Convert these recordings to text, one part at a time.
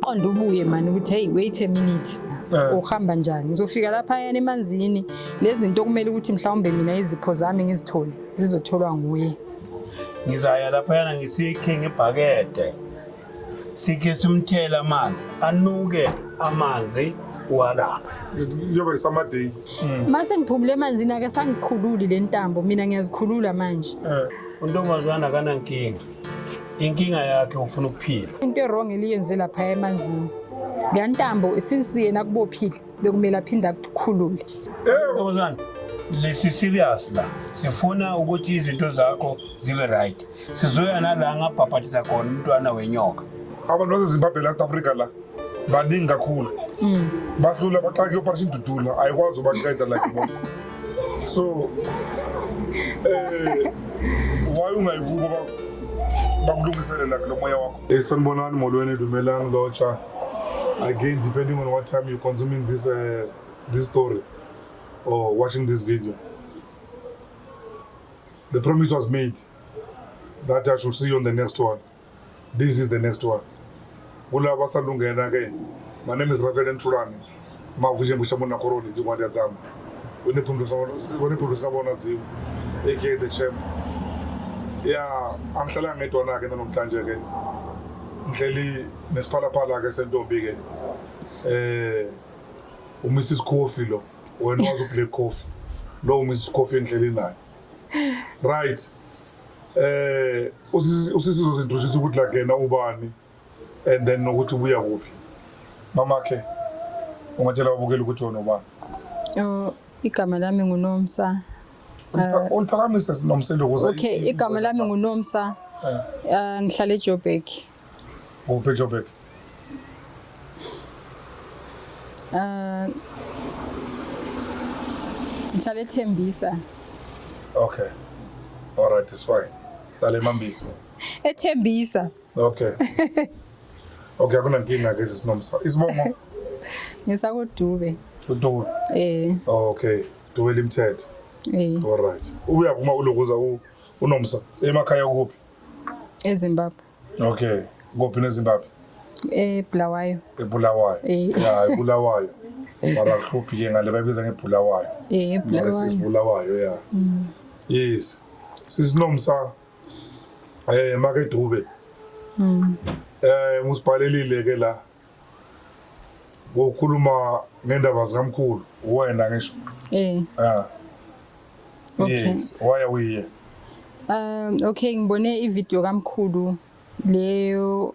Umqondo ubuye mani ukuthi, hey, wait a minute. Uhamba njani? Ngizofika lapha yana emanzini, lezi zinto okumele ukuthi mhlawumbe mina izipho zami ngizithole, zizotholwa nguye. Ngizaya laphayana ngisikhe ngebhakede, sikhe simthele amanzi, anuke amanzi walapha. Iyoba isamaday. Mase ngiphumule emanzini, ake sangikhululi le ntambo, mina ngiyazikhulula manje. Untombazana akanankinga, inkinga yakhe ufuna ukuphila. Into e-wrong eliyenze laphaya emanzini, leya ntambo, since yena kubophile, bekumele aphinde akukhulule. Ntombazana, lesi serious la, sifuna ukuthi izinto zakho zibe right. Sizoya nala ngabhabhathisa khona umntwana wenyoka. Abantu baseZimbabwe la, South Africa la, baningi kakhulu. Bahlula baxaka i-Operation Dudula, ayikwazi ubaqeda like bonke. So why ungayikubo bakulungisele like lo moya wakho? Sanibonani, molweni, dumelang, lotjha. Again, depending on what time you're consuming this story or watching this video. The promise was made that I should see you on the next one. This is the next one. Kulaba basalungena ke. My name is Rafael Ntulani. Mavuje Mbushamuna Koroni Jingwanda Dzama. Wene Sabona Dziwu, aka the champ. Yeah, angihlala ngedwana ke namhlanje ke. Ngihleli nesiphalaphala ke sentombi ke. uMrs Coffee lo. Wena wazi uBlack Coffee. Lo uMrs Coffee engihleli naye. Right. Usisi uzozintroduce ukuthi like yena ubani and then nokuthi ubuya kuphi. Mamakhe, ungatshela ababukeli ukuthi wena ubani? Oh, igama lami nguNomsa. Uliphakamise, Nomselo, ukuze Okay, igama lami nguNomsa. Ngihlala eJoburg. Kuphi eJoburg? Ngihlala eThembisa. Okay. All right, it's fine. Hlala eMambisa. EThembisa. Okay. Okay, akunankinga ke, sisiNomsa. Isibongo? NgesakoDube. uDube. Eh. Okay. Dube Limited. Eh. All right. Ubuya kuma ulokuza uNomsa emakhaya kuphi? EZimbabwe. Okay. Kuphi neZimbabwe? EBulawayo. eBulawayo. Eh. Ya, eBulawayo. Mara hluphi ke ngale, bayibiza ngeBulawayo. Eh, Mara eBulawayo. sisiBulawayo, ya. Yes. SisiNomsa make Dube. Musibhalelile ke la. Ngokukhuluma ngendaba zikamkhulu wena ngisho. Eh. Ah. Okay. Yes, why are we here? Okay, ngibone ivideo kamkhulu leyo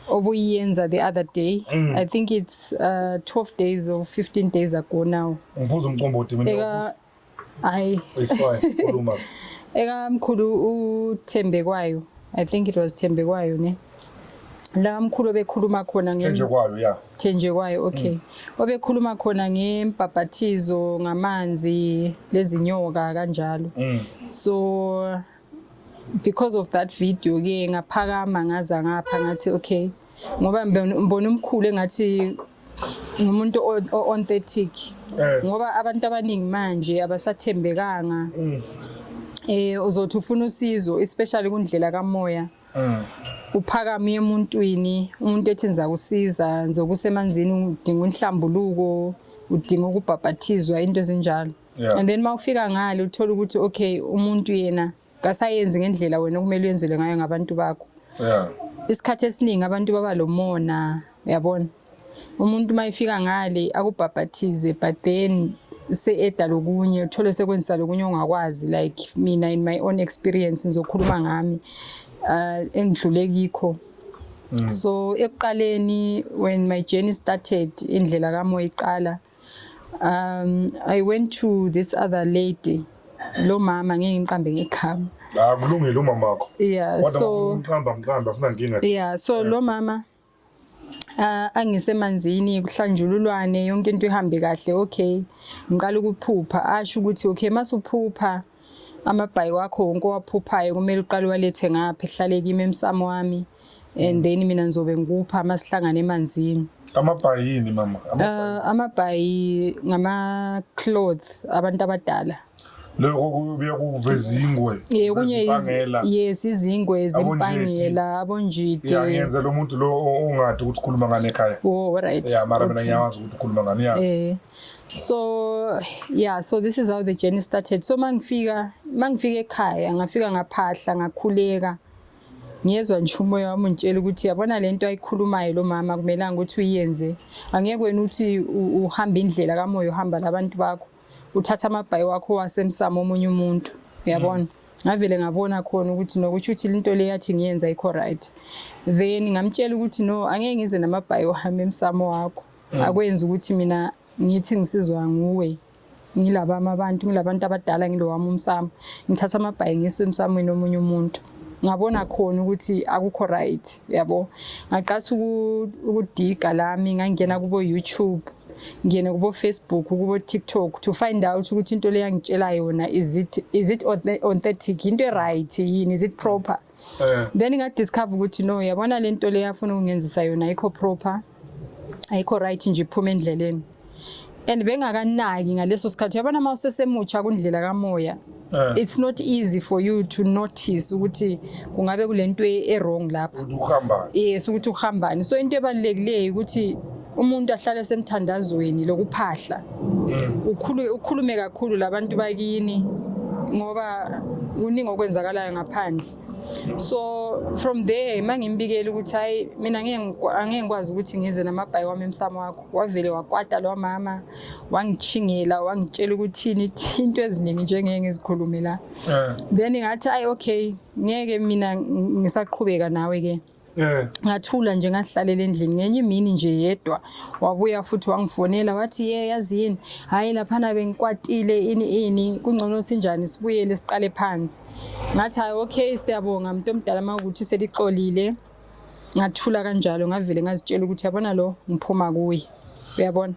obuyenza the other day. I think it's 12 days or 15 days ago now. Ngiphuza umqombothi mina. Eka, hayi. It's fine. Khuluma. Ekamkhulu uThembekwayo. I think it was Thembekwayo, ne? La mkhulu obekhuluma khona nge Thenjekwayo, yeah. Thenjekwayo, okay. Obekhuluma khona ngembhabhathizo ngamanzi lezinyoka kanjalo. So because of that video ke ngaphakama ngaza ngapha, ngathi okay, ngoba ngibona umkhulu engathi ngumuntu authentic ngoba abantu abaningi manje abasathembekanga. Uzothi ufuna usizo, especially kundlela kamoya, uphakame uye emuntwini, umuntu ethi ngizakusiza, ngizokusemanzini, udinga inhlambuluko, udinga ukubhabhathizwa, into ezinjalo. And then mawufika ngale uthola ukuthi okay, umuntu yena kasayenzi ngendlela wena okumele uyenzele ngayo ngabantu bakho. Isikhathi esiningi abantu baba lomona, uyabona, umuntu mayifika ngale akubhabhathize, but then se-eda lokunye, uthole sekwenzisa lokunye ongakwazi. Like mina, in my own experience, ngizokhuluma ngami, engidlule kikho. So ekuqaleni, when my journey started, indlela kamoya iqala, I went to this other lady, lo mama ngeke ngimqambe ngegama. La kulungile, umamakho. Yeah. Kodwa So umqamba, mqamba, sinankinga thina. Yeah, so lo mama angisemanzini, kuhlanjululwane, yonke into ihambe kahle. Okay, ngiqala ukuphupha, asho ukuthi okay, masuphupha amabhayi wakho wonke owaphuphayo kumele uqale walethe ngapha, ehlale kimi emsamo wami, and then mina ngizobe ngikupha masihlangane emanzini. Amabhayi yini, mama? Amabhayi? Amabhayi ngama clothes abantu abadala. Lokho kubuye kuveza ingwe. Kunye Izimpangela. Yes, izingwe zimpangela, abonjidi. Ya, ngiyenza lo muntu lo ongadi ukuthi ukhuluma ngane ekhaya. Oh, right. Ya, mara mina ngiyawazi ukuthi ukhuluma ngani, ya. So yeah, so this is how the journey started. So mangifika ekhaya, ngafika ngaphahla, ngakhuleka. Ngiyezwa nje umoya wami ungitshela ukuthi yabona lento ayikhulumayo lo mama, kumelanga ukuthi uyenze. Angeke wena uthi uhamba indlela kamoya, uhamba labantu bakho, uthatha amabhayi wakho wasemsamo omunye umuntu, uyabona. Ngavele ngabona khona ukuthi nokuthi uthi into le yathi ngiyenza ayikho right. Then ngamtshela ukuthi no, angeke ngize namabhayi wami emsamo wakho. Akwenzi ukuthi mina ngithi ngisizwa nguwe, ngilabami abantu, ngilabantu abadala, ngilowami umsamo, ngithatha amabhayi ngise emsamweni omunye umuntu. Ngabona khona ukuthi akukho right, yabo. Ngaqasa ukudiga lami, ngangena kubo YouTube, ngene kubo Facebook, kubo TikTok to find out ukuthi into le yangitshela yona, is it authentic, into right yini, is it proper? Then ngadiscover ukuthi no, yabona le nto le yafuna ukungenzisa yona ayikho proper, ayikho right nje, iphuma endleleni. And bengakanaki ngaleso sikhathi, yabona, uma usesemutsha kundlela kamoya, it's not easy for you to notice ukuthi kungabe kulento e-wrong lapha. Ukuthi uhamba. Yes, ukuthi ukuhambani. So into ebalulekileyo ukuthi umuntu ahlale semthandazweni lokuphahla, ukhulume kakhulu labantu bakini, ngoba kuningi okwenzakalayo ngaphandle. So from there mangimbikela ukuthi hayi, mina angeke ngikwazi ukuthi ngize namabhayi wami emsamo wakho, wavele wakwata lo mama, wangishingela, wangitshela ukuthi into eziningi nje ngeke ngizikhulume la. Then ngathi ayi, okay, ngeke mina ngisaqhubeka nawe ke. Ngathula nje, ngahlalela endlini. Ngenye imini nje yedwa wabuya futhi wangifonela, wathi, "Ye, yazi yini, hayi, laphana bengikwatile, ini ini, kungcono sinjani, sibuyele siqale phansi." Ngathi, "Hayi, okay, siyabonga muntu omdala, makuthi selixolile." Ngathula kanjalo, ngavele ngazitshela ukuthi yabona lo, ngiphuma kuye, uyabona.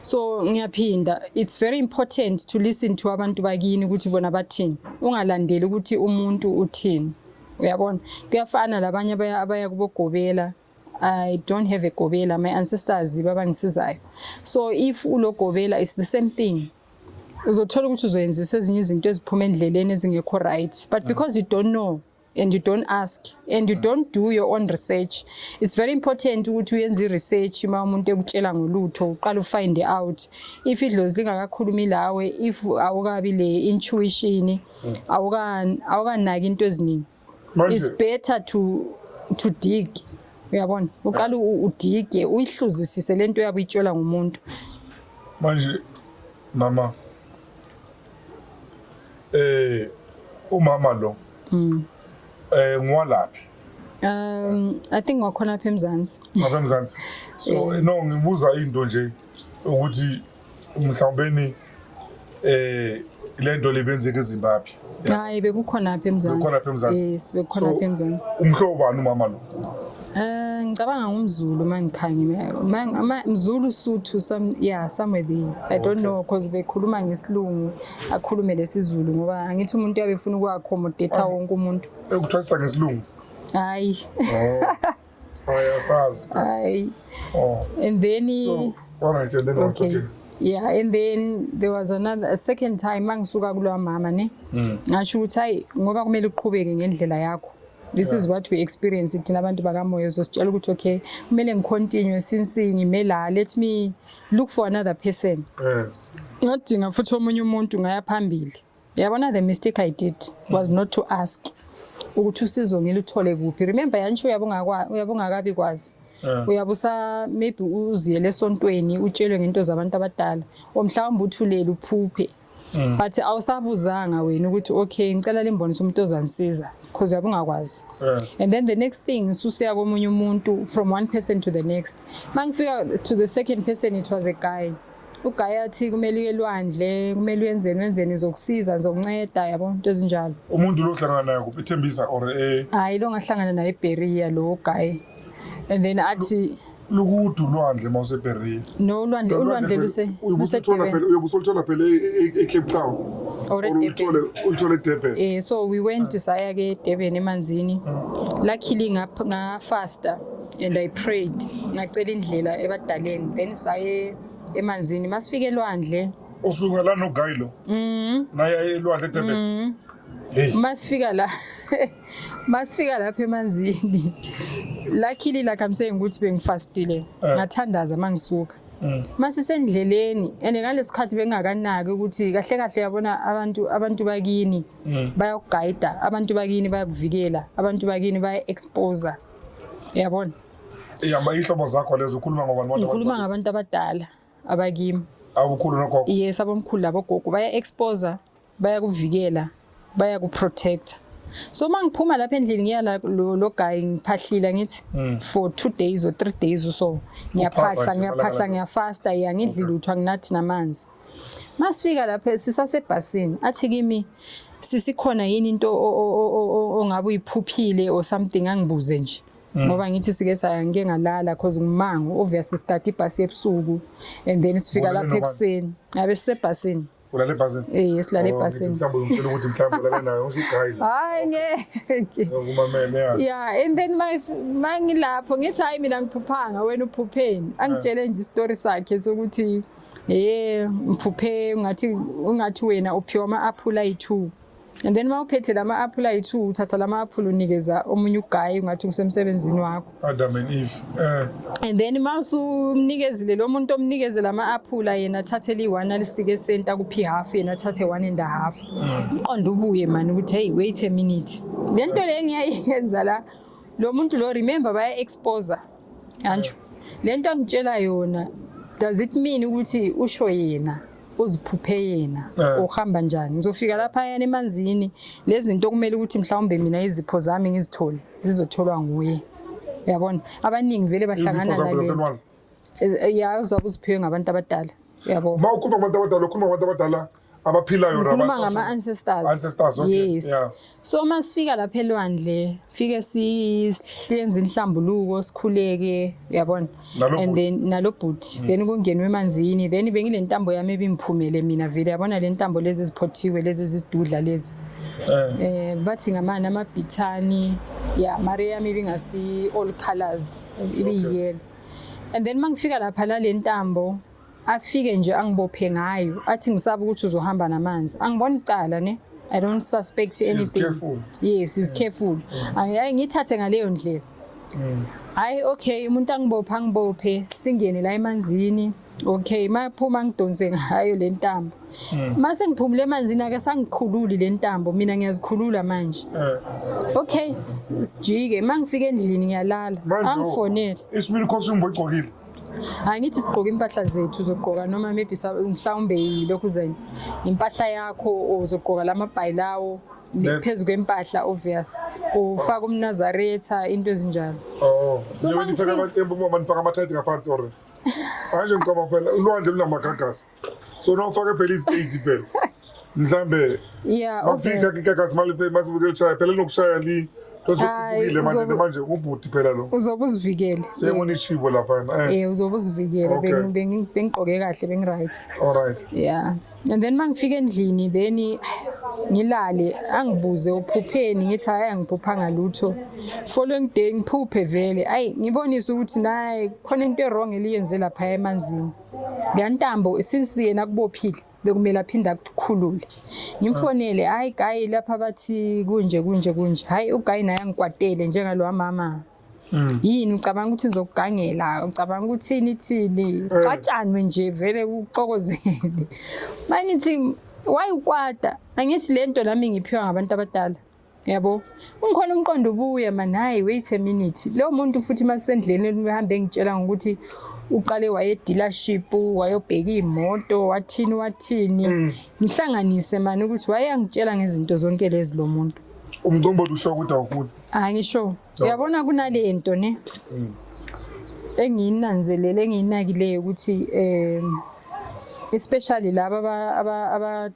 So ngiyaphinda, it's very important to listen to abantu bakini ukuthi bona bathini, ungalandeli ukuthi umuntu uthini, uyabona. Kuyafana labanye abaya kubogobela. I don't have a gobela, my ancestors babangisizayo. So if ulogobela, it's the same thing, uzothola ukuthi uzoyenziswa ezinye izinto eziphuma endleleni, ezingekho right, but because you don't know and you don't ask and you don't do your own research. It's very important ukuthi uyenze i-research. Uma umuntu ekutshela ngolutho, uqala ufind out. If idlozi lingakakhulumi lawe, if awukabi le intuition, awukanaki into eziningi, it's Manje better to dig, uyabona. Uqala udige, uyihluzisise lento oyabe uyitshelwa ngumuntu. Manje mama, umama lo ngwalaphi? I think wakhona apha eMzansi. Ngapha eMzansi. So no, ngibuza into nje ukuthi mhlawumbeni lento lebenzeka eZimbabwe. Hayi, bekukhona apha eMzansi. Bekukhona apha eMzansi. Yes, bekukhona So, apha eMzansi. Umhlobo bani umama lo? Ngicabanga ngumZulu mangikhanye. Mzulu, Suthu, some, yeah, somewhere there. I don't know because bekhuluma ngesilungu, akhulume lesizulu, ngoba angithi umuntu uyabe efuna uku-accommodate wonke umuntu. Ekuthwasisa ngesilungu? Hayi. Oh, hayi, asazi. Hayi. Oh. And then So all right, and then what? Okay. Okay. Yeah, and then there was another, a second time mangisuka kulowa mama ne. Ngasho ukuthi hayi, ngoba kumele uqhubeke ngendlela yakho. This is what we experience thina abantu bakamoya. Uzositshela ukuthi okay, kumele ngicontinue since ngime la, let me look for another person. Ngadinga futhi omunye umuntu, ngaya phambili. Yabona, the mistake I did was not to ask ukuthi usizo ngiluthole kuphi. Remember, yanisho uyabungakabi kwazi. Uyabusa maybe uziyele esontweni, utshelwe ngento zabantu abadala, or mhlawumbe uthulele uphuphe. But awusabuzanga wena ukuthi okay, ngicela limbonise umuntu ozangisiza, because uyabe ungakwazi. And then the next thing, susiya komunye umuntu, from one person to the next. Mangifika to the second person, it was a guy. Uguy athi kumele uye elwandle, kumele uyenzeni, wenzeni, zokusiza, zokunceda, yabo, into ezinjalo. Umuntu lo hlangana naye kuphi, eThembisa or Hayi, lo ngahlangana naye eBerea lo guy. And then athi Lukude ulwandle mawuseBerea. No, ulwandle luse Uyobusuthola phela, uyobusuthola phela e-Cape Town or or eDurban. Ulithole eDurban. So we went, saya ke eDurban emanzini. Luckily ngafasta and I prayed. Ngacela indlela ebadaleni. Then saye emanzini. Masifike elwandle. Usuka la noguy lo. Naye aye elwandle eDurban. Hey. Masifika la, masifika lapha emanzini, luckily, like I'm saying ukuthi bengifastile, ngathandaza mangisuka. Masisendleleni and ngalesikhathi bengakanaki ukuthi kahle kahle, yabona, abantu bakini bayakugayida, abantu bakini bayakuvikela, abantu bakini baya-expose, yabona. Ihamba ihlobo zakho lezo, ukhuluma ngobani abantu? Ngikhuluma ngabantu abadala abakimi. Abukhulu nogogo. Yes, abomkhulu labogogo baya-expose, bayakuvikela, bayakuprotecta. So uma ngiphuma lapha endlini ngiya la lo guy, ngiphahlile ngithi for 2 days or 3 days or so, ngiyaphahla. Uphahla nje, Ngiyaphahla. malanga. Ngiyafasta, ya, ngidli lutho, anginathi namanzi. Masifika lapha sisasebhasini, athi kimi, "Sisikhona yini into ongabe uyiphuphile or something?" Angibuze nje ngoba ngithi sike saya, ngike ngalala cause ngimango, obviously sithatha ibhasi ebusuku and then sifika Ulale lapha nobani? ekuseni, ngabe sisebhasini. Ulale ebhasini? Eh, silale Oh, ebhasini. ngithi mhlawumbe uzongitshela ukuthi mhlawumbe ulale nayo ngisho uguy. Hayi, ngeke. Kumamele ya. Yeah, and then mangilapho ngithi, "Hayi, mina ngiphuphanga, wena uphupheni?" Angitshele nje isitori sakhe sokuthi ngiphuphe ungathi wena uphiwa ama-aphula ayi-2 and then uma uphethe lama aphula ayi-2, uthatha lama aphula unikeza omunye uguy, ungathi kusemsebenzini wakho. Adam and Eve. Eh. And then uma usumnikezile lo muntu omnikeze lama aphula, yena athathe li-one alisike esenta kuphi half, yena athathe one and a half. Uqonde ubuye mani ukuthi, "Hey, wait a minute, le nto le ngiyayenza la, lo muntu lo, remember, baya-expose anjo le nto angitshela yona. Does it mean ukuthi usho yena uziphuphe yena?" Uhamba njani? Ngizofika laphayana emanzini, lezi zinto kumele ukuthi mhlawumbe mina izipho zami ngizithole, zizotholwa nguye, yabona. Abaningi vele bahlangana Izipho zakho nale zaselwandle. Ya, uzabe uziphiwe ngabantu abadala, yabo. Ma ukhuluma ngabantu abadala, ukhuluma ngabantu abadala abaphilayo? Ngikhuluma ngama-ancestors. Ancestors, okay. Yes. So uma sifika lapha elwandle, fike sihlenze inhlambuluko, sikhuleke, uyabona. Nalo And bhuti. then nalo bhuti, then kungenwe emanzini, then bengile ntambo yami ebimphumele mina vele, yabona, le ntambo lezi eziphothiwe, lezi ezizidudla lezi, bathi ngamani, amabhithani ya, mara yami ibingasi all colors, ibiyiyellow. And then mangifika lapha nale ntambo, afike nje angibophe ngayo, athi, "Ngisaba ukuthi uzohamba namanzi." Angiboni icala ne, I don't suspect anything. Careful. Yes, is careful. Angiyaye ngithathe ngaleyo ndlela. Hayi, okay, umuntu angibophe, angibophe, singene la emanzini. Okay, maphuma ngidonse ngayo le ntambo. Mase ngiphumule emanzini, ake sangikhululi le ntambo, mina ngiyazikhulula manje. Okay, sijike, mangifika endlini ngiyalala. Manje Angifonele. Isibili costume boyigqokile? Angithi sigqoka impahla zethu, uzogqoka noma maybe mhlawumbe yilokhu zeni impahla yakho, uzogqoka lamabhayi lawo phezu kwempahla, obvious ufaka umnazaretha, into ezinjalo. Oh. So Njengoba nifaka uma nifaka ama-tight ngaphansi or manje ngicabanga phela ulwandle lunamagagasi, so na ufake phela iziketi phela mhlambe mafika igagasi masibuke lishaya phela linokushaya li Hayi, tosekhuphukile manje. Manje ubhuti phela lo Uzobe uzivikele. Seyibona ishibo laphana. Eh, uzobe uzivikele. Bengigqoke kahle, bengi-right. All right. Yeah, and then mangifika endlini, then ngilale, angibuze, "Uphupheni?" Ngithi, "Hayi, angiphuphanga lutho." Following day ngiphuphe vele, ayi, ngibonise ukuthi naye khona into e-wrong eliyenze lapha emanzini. Leya ntambo, since yena kubophile, bekumele aphinde akukhulule. Ngimfonele, "Hayi guy, lapha bathi kunje kunje kunje." Hayi, uguy naye angikwatele njengalo mama. "Yini, ucabanga ukuthi ngizokugangela? Ucabanga ukuthini thini?" Xatshanwe nje vele, kuxokozele. Mangithi, "Why ukwata? Angithi lento nami ngiphiwa ngabantu abadala." Yabo, ungikhona umqondo ubuye man, hayi, wait a minute, lo muntu futhi masendleleni uhambe engitshela ngokuthi uqale waye dealership, wayobheka imoto, wathini wathini. Ngihlanganise mani ukuthi wayangitshela ngezinto zonke lezi lo muntu. Umqombothi usho ukuthi awufuni. Angisho, uyabona, kunale nto ne engiyinanzelele, engiyinakileyo ukuthi especially laba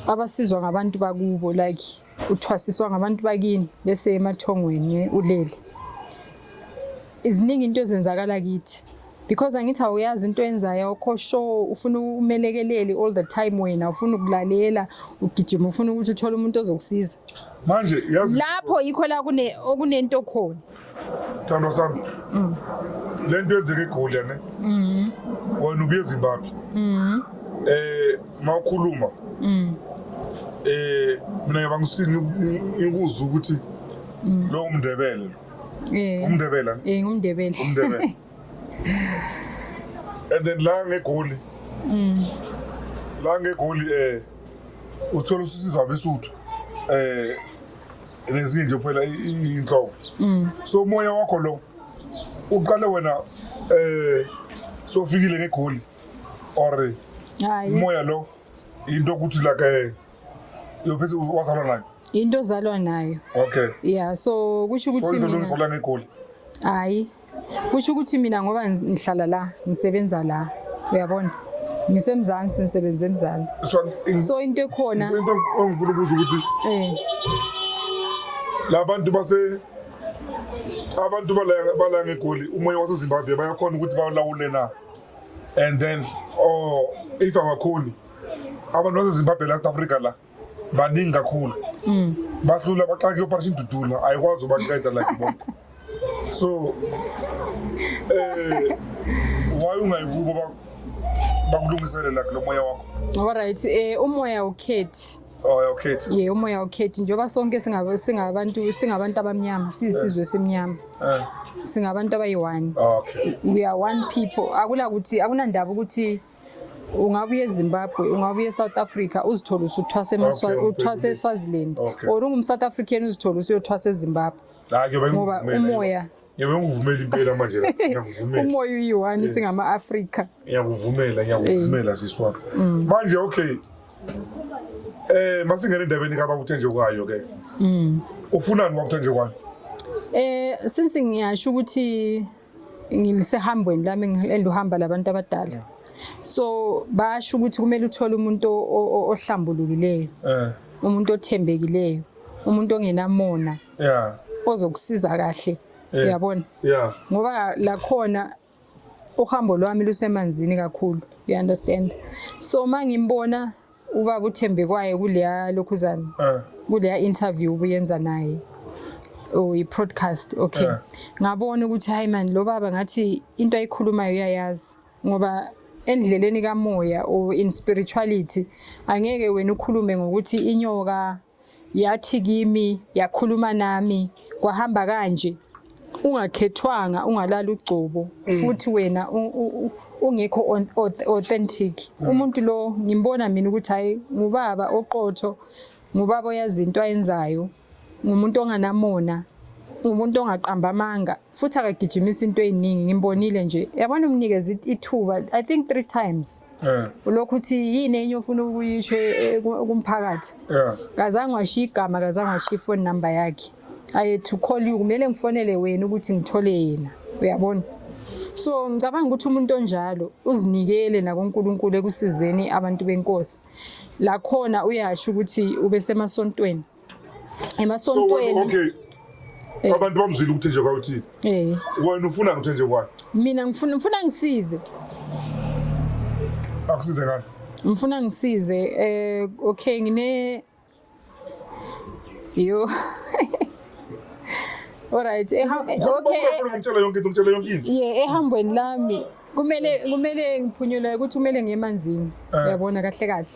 abasizwa ngabantu bakubo, like uthwasiswa ngabantu bakini bese emathongweni ulele, iziningi into ezenzakala kithi because angithi awuyazi into oyenzayo, awukho sure, ufuna umelekeleli all the time, wena ufuna ukulalela, ugijima ufuna ukuthi uthole umuntu ozokusiza. Manje yazi Lapho yikho la kune okunento khona. Sithandwa sami, le nto yenzeka eGoli ne, wena ubuye eZimbabwe. Mawukhuluma mina ngiba ngikuzwa ukuthi lo umNdebele lo. UmNdebele. NgumNdebele. UmNdebele. And then la ngeGoli. La ngeGoli uthola usizwa abeSuthu. Nezinye nje phela inhlobo. So umoya wakho lo uqale wena sofikile ngeGoli or Hayi. Umoya lo into ukuthi like yophese wazalwa nayo? Into ozalwa nayo. Yeah, so kusho So ukuthi mina izolungiswa la ngeGoli? Hayi, kusho ukuthi mina ngoba ngihlala la, ngisebenza la, uyabona, ngisemzansi, ngisebenza eMzansi. So So into ekhona into engifuna ukubuza ukuthi labantu base abantu bala ngeGoli, umoya waseZimbabwe bayakhona ukuthi bawulawule na? And then, oh, if abakhoni abantu baseZimbabwe la South Africa la baningi kakhulu, bahlula baxaka i-Operation Dudula ayikwazi ubaqeda like bonke. So why ungayi kubo bakulungisele like lo moya wakho? Alright, umoya ukhethi. Oh, okay. Ye, umoya ukhethi, njengoba sonke singabantu abamnyama, siyisizwe simnyama. Singabantu abayi-one. We are one people. Akula ukuthi akunandaba ukuthi ungabuye eZimbabwe, ungabuye eSouth Africa, uzithole usuthwasa uthwasa eSwaziland. Or ungum-South African uzithole usuyothwasa eZimbabwe. Hayi, ngiyobe Ngoba ngikuvumela. umoya Ngiyobe ngikuvumela impela manje la. Ngiyakuvumela. Umoya uyi-one, singama-Afrika. Ngiyakuvumela, ngiyakuvumela sisi wami. Manje okay. Masingene endabeni kaBaba uThenjekwayo ke. Ufunani baba uThenjekwayo? Since ngiyasho ukuthi ngisehambweni lami enduhamba labantu abadala. So basho ukuthi kumele uthole umuntu ohlambulukileyo. Umuntu othembekileyo, umuntu ongenamona. Ozokusiza kahle. Uyabona? Ngoba la khona uhambo lwami lusemanzini kakhulu. You understand? So mangimbona ubaba uThembekwayo kuleya lokhuzana. Kuleya interview ubuyenza naye. Oh, i-podcast, okay. Ngabona ukuthi hayi man, lo baba ngathi into ayikhulumayo uyayazi, ngoba endleleni kamoya or in spirituality angeke wena ukhulume ngokuthi inyoka yathi kimi, yakhuluma nami, kwahamba kanje, ungakhethwanga, ungalala ugcobo, futhi wena ungekho authentic. Umuntu lo ngimbona mina ukuthi hayi, ngubaba oqotho, ngubaba oyazi into ayenzayo, ngumuntu onganamona, umuntu ongaqamba amanga, futhi akagijimisa into eziningi. Ngimbonile nje, yabona, umnikeza ithuba I think 3 times. Ulokhu uthi yini enye ofuna ukuyisho kumphakathi? Kazange washiya igama, kazange washiya phone number yakhe. I had to call you, kumele ngifonele wena ukuthi ngithole yena, uyabona? So ngicabanga ukuthi umuntu onjalo uzinikele nakuNkulunkulu ekusizeni abantu benkosi. La khona uyasho ukuthi ube semasontweni. Emasontweni. So, okay. Abantu bamzwile ukuthi nje kwawuthini? Wena ufuna ukuthi nje kwayo? Mina ngifuna ngisize. Akusize ngani? Ngifuna ngisize okay, ngine yo. All right. Okay. Ngimtshela yonke into, ngimtshela yonke into. Yeah, ehambweni lami kumele ngiphunyule ukuthi kumele ngiye emanzini. Uyabona kahle kahle.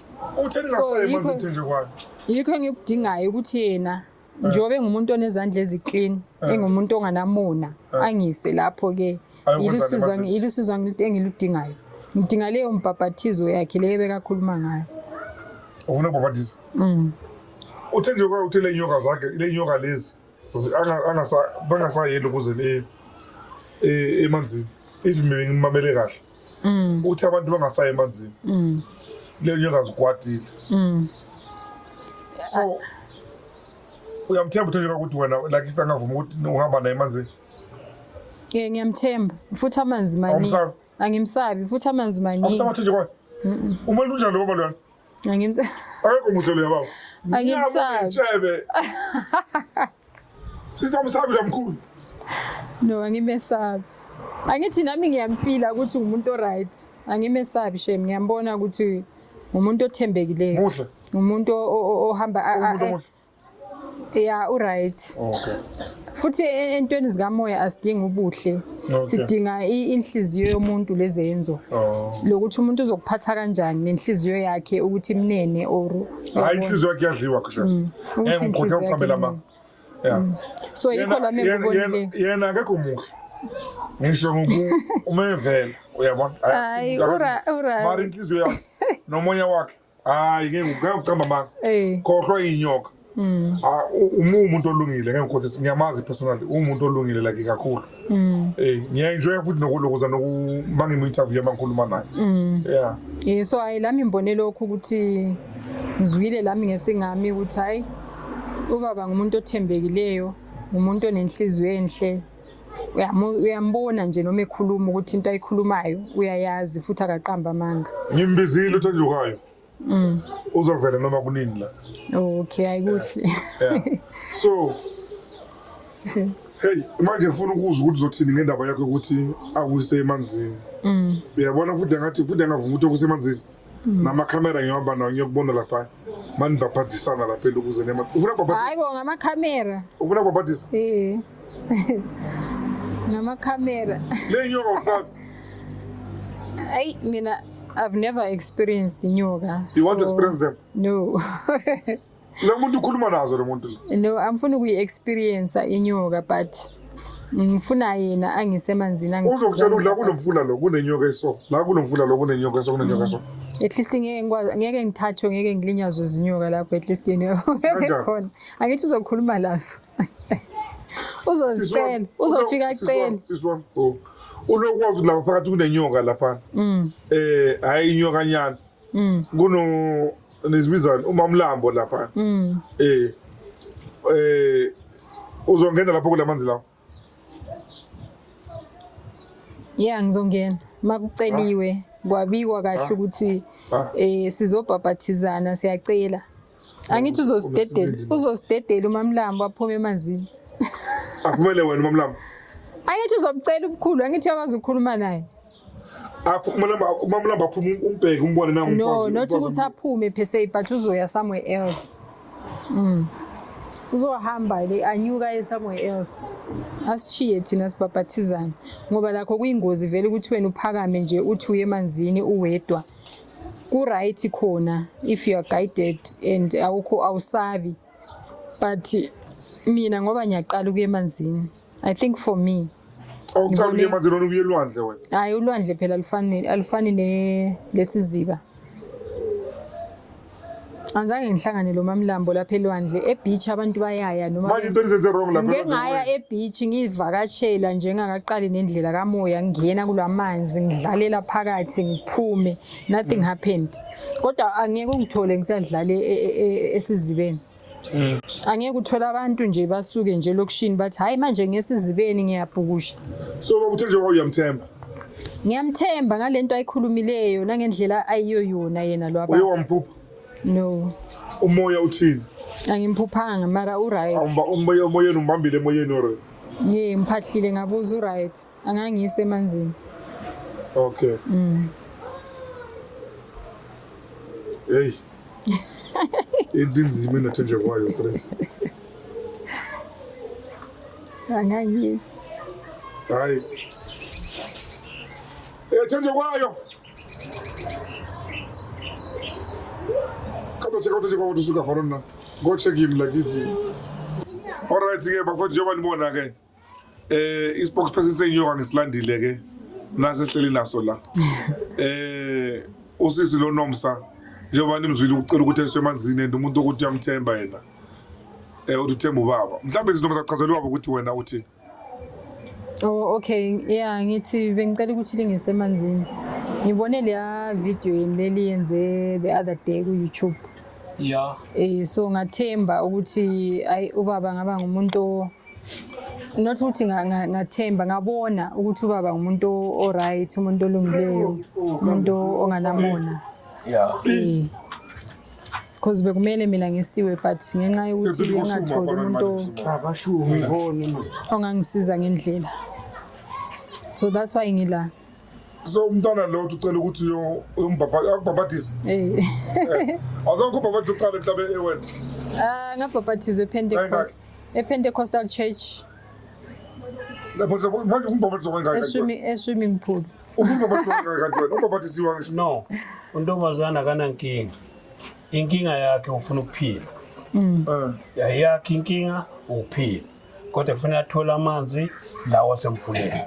Utheni ngasaye emanzini nje kwayo? Yikho engikudingayo ukuthi yena njengoba engumuntu onezandla eziclean, engumuntu onganamona, angise lapho ke. Ilusizo engiludingayo. Ngidinga leyo mbhabhathizo yakhe leyo bekakhuluma ngayo. Ufuna ubhabhathizo? Uthe nje kwayo uthe le nyoka zakhe, le nyoka lezi bangasayeli ukuze emanzini. If mina ngimamele kahle. Uthi abantu bangasayi emanzini. Le nyoka zikwatile. So uyamthemba uthe nje ukuthi wena like if angavuma ukuthi uhamba naye emanzini? Ngiyamthemba. Futhi amanzi maningi. Awumsabi? Angimsabi, futhi amanzi maningi. Awumsabi uthe nje kwayo? Umuntu unjani baba lona? Angimsabi. Akekho muhle lo baba. Angimsabi. Ngiyabona Sisamsabi kamkhulu. No, angimesabi. Angithi nami ngiyamfila ukuthi ngumuntu oright. Angimesabi shame, ngiyambona ukuthi ngumuntu othembekileyo. Muhle. Ngumuntu ohamba Umuntu omuhle. Yeah, uright. Okay. Futhi entweni zikamoya asidingi ubuhle. Okay. Sidinga inhliziyo yomuntu lezenzo. Oh. Lokuthi umuntu uzokuphatha kanjani nenhliziyo yakhe ukuthi imnene or Hayi, inhliziyo yakhe iyadliwa kusho. Ukuthi Ngeke inhliziyo ngikhothe yakhe ukuqambela imnene. amanga. Yeah. So yikho lami engikubonile. Yena akekho muhle. Ngisho ngoku uma evela uyabona. Hayi, ura. Mara inhliziyo yakhe nomoya wakhe. Hayi, ngeke ngeke ucamba amanga. Khohlwa inyoka. Ah, uma umuntu olungile ngeke ngikhothise, ngiyamazi personally, umuntu olungile like kakhulu. Ngiya-enjoya futhi nokulokuza noku mangimu-interview mangikhuluma naye. Yeah. So hayi, lami ngibone lokhu ukuthi ngizwile lami ngesingami ukuthi hayi, ubaba ngumuntu othembekileyo, ngumuntu onenhliziyo enhle. Uyambona nje noma ekhuluma ukuthi into ayikhulumayo uyayazi futhi akaqamba amanga. Ngimbizile uThenjukayo. Uzovela noma kunini la. Okay, ayikuhle. Yeah. So hey, manje ngifuna ukuzwa ukuthi uzothini ngendaba yakho ukuthi akuse emanzini. Uyabona futhi angathi futhi angavuma ukuthi akuse emanzini. Namakhamera ngihamba nawo ngiyokubona lapha. Mani bhabhadisana lapha elokuze nema. Ufuna kubhabhadisa? Hayi bo, ngamakhamera. Ufuna kubhabhadisa? Eh. Ngamakhamera. Le nyoka usabi. Ay, mina I've never experienced inyoka. You want to experience them? No. Lo muntu ukhuluma nazo lo muntu. No, angifuni ukuyi-experience inyoka, but ngifuna yena angisemanzini angisize. Uzokutshela ukuthi la kunomfula lo kunenyoka eso. La kunomfula lo kunenyoka eso, kunenyoka eso. At least ngeke ngikwazi, ngeke ngithathwe, ngeke ngilinyazwe zinyoka lapho, at least yena Kanjani? khona. Angithi uzokhuluma lazo. Uzozicela, uzofika acele. Sisi wami. Oh. Ulokwazi ukuthi lapha phakathi kunenyoka lapha. Hayi inyokanyana. Kuno nizibizani umamlambo lapha. Uzongena lapho kulamanzi lawo. Yeah, ngizongena. Makuceliwe kwabikwa kahle ukuthi sizobhabhathizana, siyacela. Angithi uzozidedela, uzozidedela umamlambo aphume emanzini. Aphumele wena umamlambo. Angithi uzomcela umkhulu, angithi uyakwazi ukukhuluma naye. Umamlambo aphume, umbheke umbone nangu No, umfazi. not ukuthi aphume per se, but uzoya somewhere else. Uzohamba le anyuka aye somewhere else. Asishiye thina sibhabhathizana ngoba lakho kuyingozi vele ukuthi wena uphakame nje uthi uye emanzini uwedwa. Ku right khona if you are guided and awukho awusabi. But mina ngoba ngiyaqala ukuya emanzini, I think for me Awuqala ukuya emanzini, wena ubuye elwandle wena. Hayi, ulwandle phela alufani ne lesiziba. Angizange ngihlangane lo mamlambo lapha elwandle, ebeach abantu bayaya noma Manje into nizenze wrong lapha. Ngike ngaya ebeach ngivakatshela nje ngingakaqali nendlela kamoya, ngingena kulamanzi ngidlalela phakathi ngiphume, nothing happened. Kodwa angeke ungithole ngisiyadlala esizibeni. Angeke uthole abantu nje basuke nje elokishini bathi hayi manje ngesizibeni ngiyabhukusha. So baba uthe nje uyamthemba. Ngiyamthemba ngalento ayikhulumileyo nangendlela ayiyo yona yena lo Uye wamphupha? No. Umoya uthini? Angimphuphanga, mara u right. Awumba umoya emoyeni, umbambile emoyeni or? Ngiye ngiphahlile ngabuza, u right. Angangiyise emanzini. Okay. Hey. Into inzima enothenjwe kwayo straight. Angangiyisi. Hayi. Thenjwe kwayo. Come check out the go to sugar for now. Go check him like if he. All right, ke bafowethu, njengoba nibona ke i-spokesperson senyoka ngisilandile ke, nasi sihleli naso la. Usisi lo Nomsa, njengoba nimzwile, ukucela ukuthi eswe emanzini and umuntu ukuthi uyamthemba yena. Uthi uthemba ubaba. Mhlawumbe izinto zachazela ubaba ukuthi wena uthini. Oh okay, yeah, ngithi bengicela ukuthi lingise emanzini. Ngibone leya video yeni leli yenze the other day ku YouTube. So ngathemba ukuthi ayi, ubaba ngaba ngumuntu, not ukuthi ngathemba, ngabona ukuthi ubaba ngumuntu o right, umuntu olungileyo, umuntu onganamona. Because bekumele mina ngisiwe, but ngenxa yokuthi Sekuthi kusuma ngingatholi khona umuntu manje. Abashumi khona manje. ongangisiza ngendlela. So that's why ngila. So umntwana lo uthi ucela ukuthi uyombhabhadisa. Awuzange ubhabhadisa uqale mhlawumbe wena? Ah, ngabhabhathizwa ePentecost. EPentecostal Church. Lapho manje ufuna ubhabhathiswa kangaki? E-swimming pool. Ufuna ubhabhathiswa kangaki kanti wena? Ubhabhathisiwa ngisho. No, untombazana akanankinga. Inkinga yakhe ufuna ukuphila. Yakhe inkinga ukuphila. Kodwa kufanele athole amanzi lawa asemfuleni.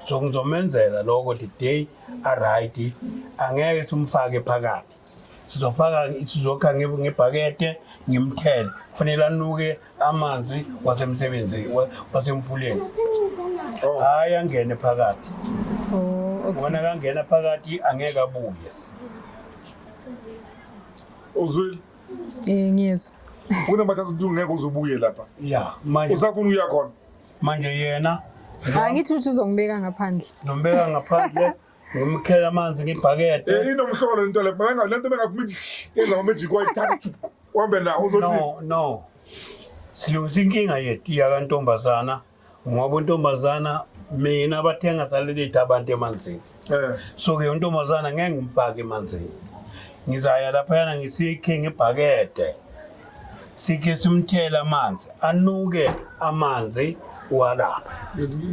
So ngizomenzela lokho the day a-right, angeke simfake phakathi. Sizofaka, sizokha ngebhakede ngimthele. Kufanele anuke amanzi wasemsebenzini wasemfuleni. Oh. Hayi, angene phakathi. Oh, okay. Wona kangena phakathi angeke abuye. Uzwile? Eh, ngiyezwa. Kunamathathu ukuthi ungeke uze ubuye lapha. Ya, manje Usafuna ukuya khona? Manje yena Angithi uthi uzongibeka ngaphandle. Nombeka ngaphandle, ngimkhela amanzi ngebhakede. Inomhlolo lento le. Manga lento bengakumithi yenza ama-magic wayithatha uhambe na uzothi No, silungisa inkinga yethu yakantombazana, ngoba untombazana mina bathenga saleletha abantu emanzini. So ke untombazana ngeke ngimfake emanzini, ngizaya laphayana ngisikhe ngebhakede, sikhe simthele amanzi, anuke amanzi walapha.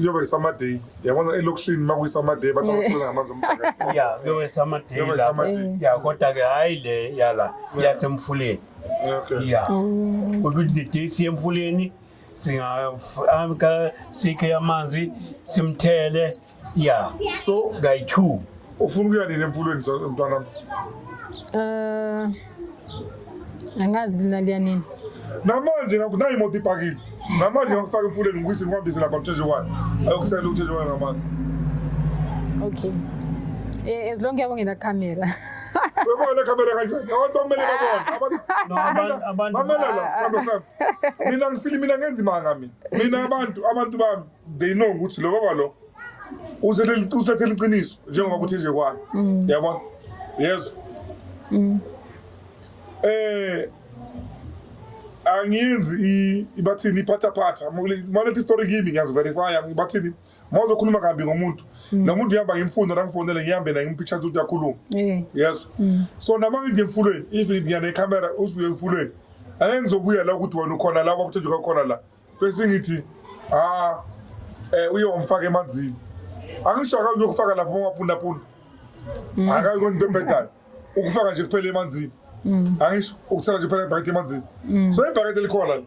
Yoba i-summer day. Yabona elokishini makuyi-summer day bathi abathela ngamanzi omphakathi. Ya, kuyobe summer day Kuyobe lapha. summer day. Ya, kodwa-ke hhayi le yala yasemfuleni. Ya, ukuthi the day siye emfuleni singafika sikhe amanzi simthele, ya. So kayi-two. Ufuna ukuya nini emfuleni mntwanami? Angazi lina liyanini. Namanje ngakho nayi imoto ipakile. Namanje ngakufaka emfuleni ngikuyise ngikuhambise lapha mthetho kwayo. Ayokuthela umthetho kwayo ngamanzi. Okay. As long yabo ngena camera. Uyabona le camera kanjani? Abantu bamele babone. Abantu No, abantu Mamela la, sando sami. Mina ngifili mina ngenza imanga mina. Mina abantu bami they know ukuthi lo baba lo usilethele iqiniso njengoba kuthe nje kwayo. Yabona? Yezwa. Angiyenzi ibathini iphathaphatha. Mawuletha istory kimi ngiyaziverify ngibathini. Mawuzokhuluma kabi ngomuntu. Lo muntu uyahamba ngimfunda la ngifonele ngihambe naye ngimuphe chance ukuthi akhulume. Yes. So nama ngithi ngemfulweni, if ngiya necamera usuye emfulweni. Angeke ngizobuya la ukuthi wena ukhona la kwakuthenjwa khona la. Bese ngithi uye wamfaka emanzini. Angisho akuyokufaka lapho ungapunda punda. Akayikho into ebhedayo. Ukufaka nje kuphela emanzini. Angisho ukuthela nje kuphela ibhakede emanzini. So ibhakede likhona la.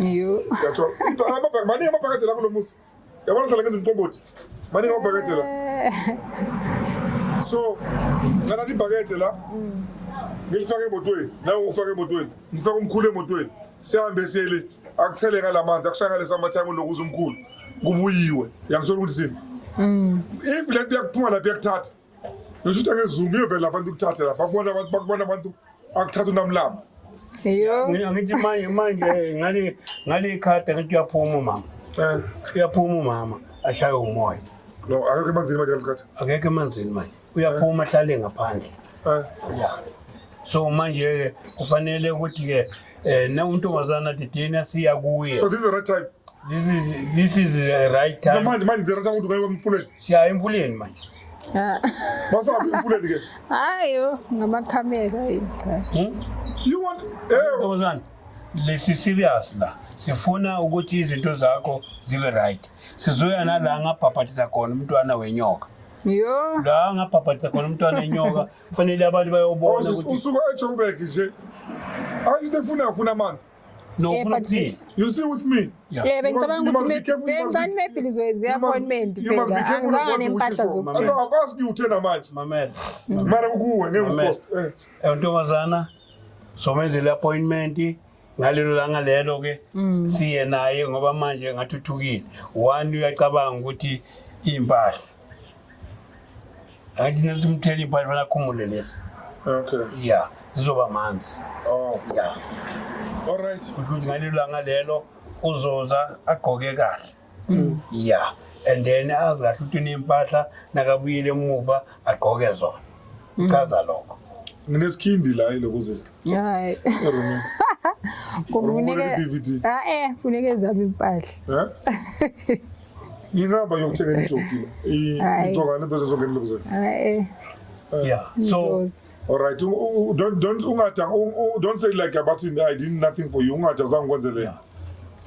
Iyo. Yathola. Amabhakede maningi amabhakede la kulo muzi. Yabona sala ngenza umqombothi. Maningi amabhakede la. So ngana ibhakede la. Ngilifake emotweni, nawe ufake emotweni. Ngifake umkhulu emotweni. Sihambe siyele akuthele ngalamanzi akushaya ngalesa matime lokuza umkhulu. Kubuyiwe. Yangithola ukuthi sini. If lento yakuphuma lapha yakuthatha. Ngisho ngezoom iyovela lapha abantu kuthathe lapha. Bakubona abantu bakubona abantu akuthatha unamlamba. Iyo. Angithi manje ngale ikhadi angithi uyaphuma umama. Uyaphuma umama ashaye umoya. No, akekho emanzini manje ngesikhathi. Akekho emanzini manje. Uyaphuma ahlale ngaphandle. Ya. So manje kufanele ukuthi ke na untombazana didina siya kuye. So this is the right time. This is the right time. Manje the right time ukuthi uye emfuleni. Siya emfuleni manje. Basabe emfuleni ke. Hayo ngamakhamera cha. You want Ntombazana, lesi serious la. Sifuna ukuthi izinto zakho zibe right. Sizoya nala ngabhabhatisa khona umntwana wenyoka. Yo. La ngabhabhatisa khona umntwana wenyoka, kufanele abantu bayobona ukuthi usuka eJoburg nje. Ayi into efuna amanzi. No, ufuna ukuphila. You see with me. Bengicabanga ukuthi bengicabanga maybe lizoyenza i-appointment phela. Angizange nempahla zokutshintsha. No, ask you uthena manje. Mamela. Mara kuwe ngeke upost. Ntombazana somenzele appointment ngalelo langa lelo ke siye naye ngoba manje ngathuthukile. One uyacabanga ukuthi impahla. Angithi nesimthele impahla bana khumule lesi. Okay. Yeah, zizoba manzi. Oh. Yeah. All right. Ukuthi ngalelo langa lelo uzoza agqoke kahle. Yeah. And then azi kahle ukuthi unempahla nakabuyele emuva agqoke zona. Chaza lokho. Nginesikhindi la ilokuzela. Hayi. Kufuneka DVD. Kufuneka ezami impahla. Eh? Ngingaba ngiyokuthenga ijoki la. Igcoka lento zozongena lokuzela. Yeah. So all right. Don't ungathi don't say like about it, I did nothing for you. Ungathi azange ngikwenzele.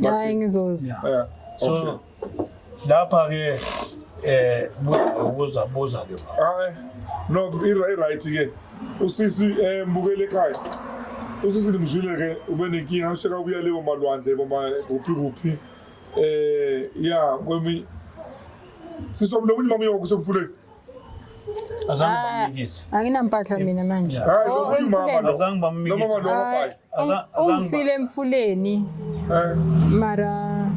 Hayi ngizoza. Yeah. So Lapha ke buza buza ke ba. Hayi. No, i-right ke. Usisi mbukele ekhaya. Usisi nimzwile ke ube nenkinga useka ubuya lebo malwandle boma kuphi kuphi. Ya kwemi Sisi wami lomunye mama uyoko semfuleni. Azange Ah, bamnikise. Anginampahla mina manje. Yeah. Hayi, Oh, lomunye mama emfuleni. lo. Azange bamnikise. Lo mama lo Hayi, wabhayi. ungisile emfuleni mara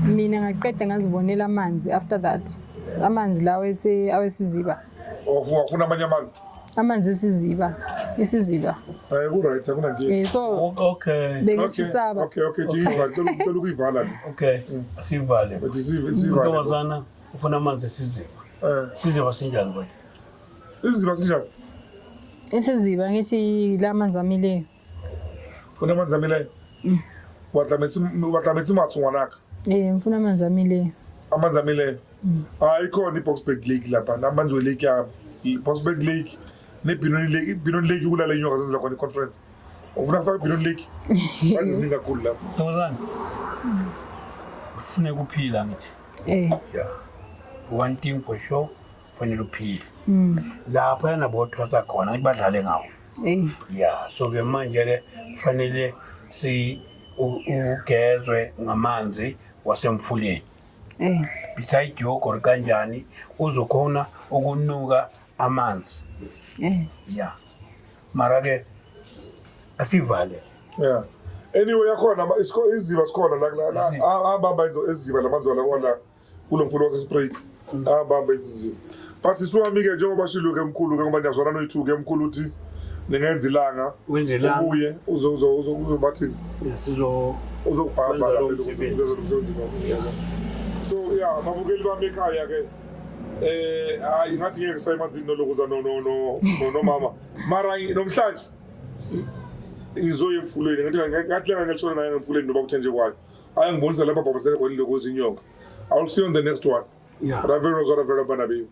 mina ngaqeda ngazibonela amanzi after that. Amanzi lawo awesiziba. Wafuna amanye amanzi. Amanzi esiziba. Isiziba. Hayi, ku right akunankinga. So Okay. bengisisaba. Okay, jiva, ngicela ukuyivala. Okay. Sivale. Bathi sivale. Ntombazana ufuna amanzi esiziba. Siziba sinjani kodwa? Isiziba sinjani? Isiziba ngithi la manzi amileyo. Ufuna amanzi amileyo? Batla metsi matsho ngwanaka. Ngifuna amanzi amileyo. Amanzi amileyo. Hayi, ikhona i-Boksburg Lake lapha, amanzi we-lake yami. I-Boksburg Lake ne-Benoni Lake, i-Benoni Lake kulala inyoka zenzela khona i-conference. Ufuna kufaka i-Benoni Lake? Manje ziningi kakhulu lapha. Ntombazana. Ufune ukuphila ngithi. Yeah. One thing for sure, fanele uphile. Lapha yana bothwasa khona ngithi badlale ngawo. Yeah, so ke manje ke fanele si ugezwe ngamanzi wasemfuleni. Beside yogurt kanjani uzokhona ukunuka amanzi. Yeah. Mara ke asivale. Yeah. Anyway, yakhona isiziba sikhona la abamba isiziba lamanzi wala kulo mfula waseSpruit. Abamba isiziba. But sisiwami ke njengoba shilo ke mkhulu ke ngoba niyazwana noyi-2 ke mkhulu uthi ningenza ilanga. Wenze ilanga. Ubuye uzobathini? Sizo uzokubhamba Wenza lo lapha msebenzi. uzenza lo msebenzi wakho. So yeah, babukeli bami ekhaya ke hayi ngathi ngeke sayimanzini nolokuza no no no no mama. Mara namhlanje ngizoya emfuleni ngathi langa ngelishona naye emfuleni noba kuthe nje kwayo. Ayangibonisa lapha bhabhasele khona ilokuza inyoka. I will see you on the next one. Yeah. Ravelo Ravelo Banabi.